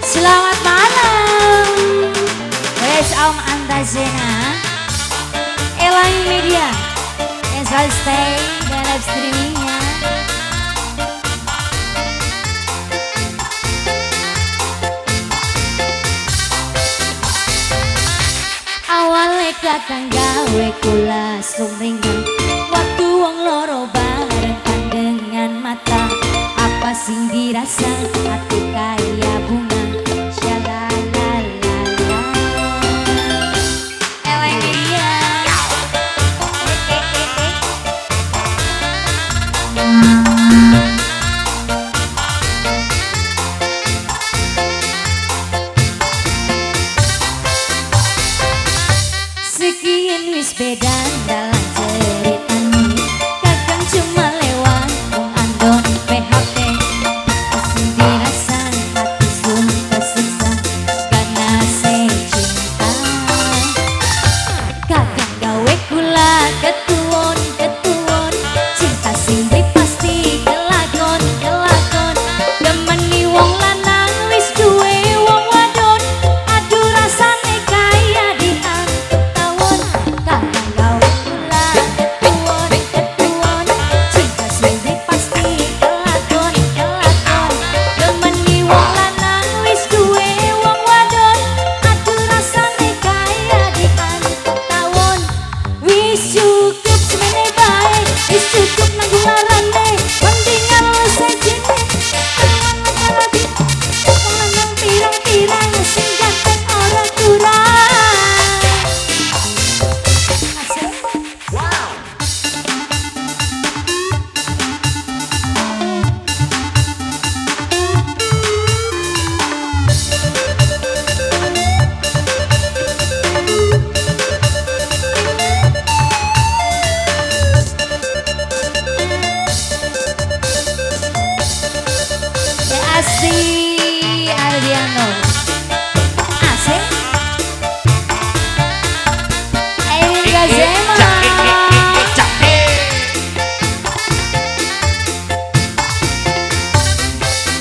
Selamat malam. Wes Om Antazena, Elang Media yang selalu stay dan live streamingnya. Awale kakang gawe kula sumringah, waktu wong loro bareng pandengan mata, apa sing dirasa hati kaya bunga. Shalalalala. Elang Media. Eh, eh, eh, eh. Sekian wis beda dalam ceritane, kakang cuma lewat wong andon PHP. Sing dirasa hati sun tersiksa karena saya cinta. Kakang gawe kula ketuwon ketuwon, cinta sing beli pasti kelakon kelakon. Demeni wong lanang wis duwe wong wadon, aduh rasane kaya diantuk tawon. Kakang gawe kula ketuwon ketuwon, cinta sing beli pasti kelakon kelakon. Demeni wong lanang wis duwe wong wadon, aduh rasane kaya diantuk tawon. Wis cukup semene bae, wis cukup nanggung larane, mendingan sejene wong lanang pirang-pirang sing ganteng ora kurang. Asik. Wow. Ya Asti Ardiano. Asik. Erwin Gazema.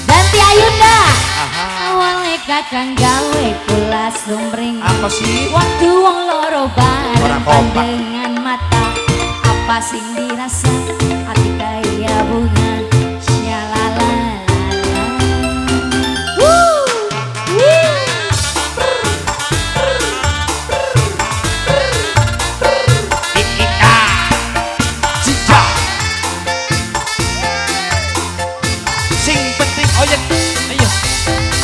Ganti Ayunda. Aha. Awale kakang gawe kula sumring. Apa sih? Waktu wong loro bareng Ora kompak. pandengan mata, apa sing dirasa hati kaya bunga. Shalalalala. Woo! Woo! Jika. Sing penting oyek. Ayo.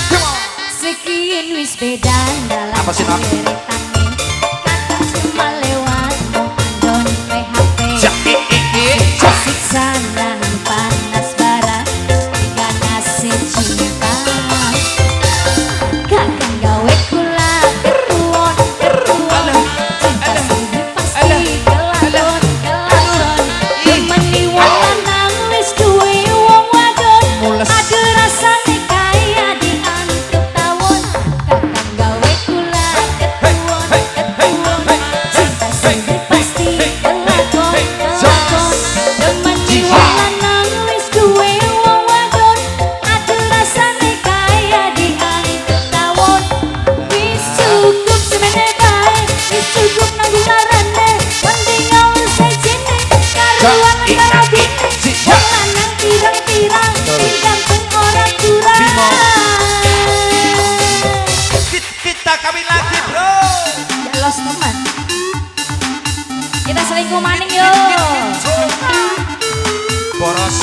Come on. Sekian wis beda dalam Apa sih, Nak? ceritane, kakang cuma lewat wong andon PHP. Ja, eh, eh, eh, ja. Siksa nahan panas bara karena cinta. Kakang gawe kula ketuwon ketuwon, cinta Alah, sing pasti alah, kelakon kelakon. Ih. Demeni wong lanang wis duwe wong wadon, Mules. aduh rasane kaya diantuk tawon. Kakang gawe kula ketuwon ketuwon, cinta sing pasti kelakon kelakon. Demeni wong lanang wis duwe wong wadon, aduh rasane kaya diantuk tawon. Wis cukup semene bae, wis cukup nanggung larane, mending awal sejene karuan karo bine. Wong lanang pirang-pirang sing ganteng ora kurang. Bimo. Kita kawin lagi, bro. Ya los teman. Kita selingkuh maning yo. Boros.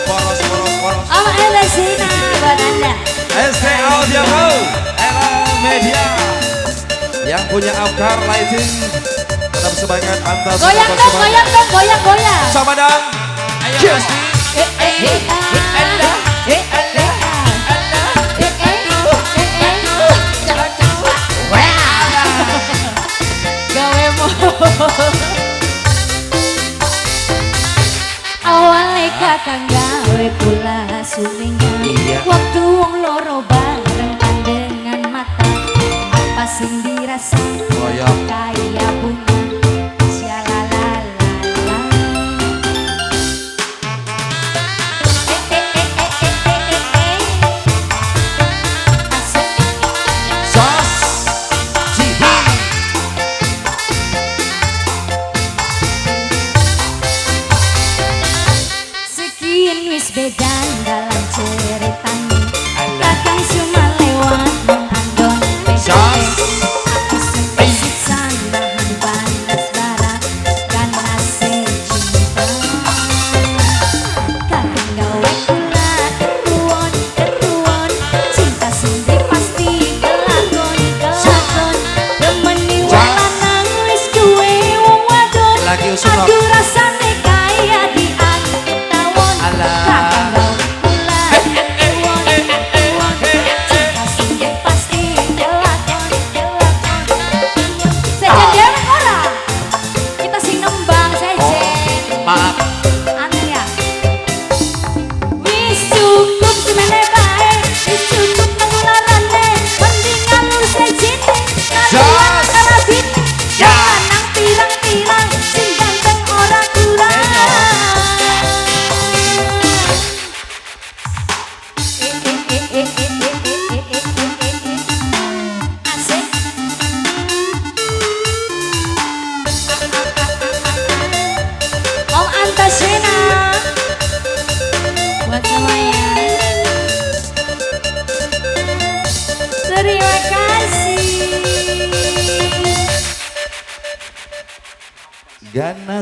Boros, boros, boros. Om Elesina buat Anda. ST Audio Bro, Era Media yang punya Afkar Lighting, tetap semangat antas. Goyang dong, goyang dong, goyang, goyang. Sama dong. Ayo pasti. Eh, eh, eh, ah. Eh, eh, ah. Eh, eh, eh, eh. Wah. Gawe mo. Awale kakang gawe kula sumringah. Iya. Waktu wong loro bareng pandengan mata, apa sing dirasa Koyok. Kaya bunga Syalalalala. Eh eh eh eh eh eh eh eh. Asik. Sos Cihi. Sekian wis beda dalam ceritane. Alah. Kakang cuma lewat nang andon. Sos. Aku sisan bahan panas bara karena cinta. Kakang gawe kula ketuon ketuon. Cinta sendiri pasti kelakon kelakon. Demeni wong lanang wis duwe wong wadon. Lagi usum, Rob. Aduh, rasane kaya diangkut tawon. Alah. Kakang gawe kula ketuon ketuon. Cinta sendiri pasti kelakon kelakon. Sejen dewek ora? Kita sing nembang sejen. Maaf. Aneh ya. Wis cukup semene bae, wis cukup pengeluarane, mending ngalur sejine. Jos. Karabine, Ya. lanang pirang-pirang, sing ganteng ora kurang. Eh eh eh eh eh eh eh eh eh eh eh. Asik. Om Antasena buat semuanya. Terima kasih. Gana.